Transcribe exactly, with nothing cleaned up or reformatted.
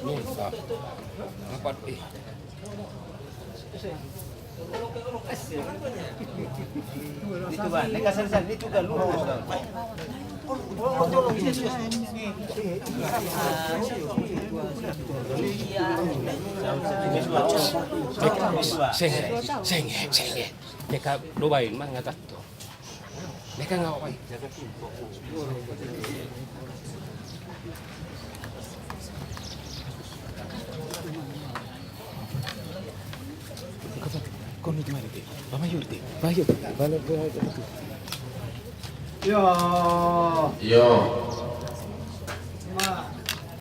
Nih, Pak. Empat, eh. Itu kan, ini kasar-kasar, ini juga lurus, Bang. Seng, seng, seng. Deka dobain mah ngatat tuh. Deka nggak apa-apa. Kon itu mari, Te. Bamayur, Te. Bamayur. Bamayur, bamayur, bamayur. Yo. Yo.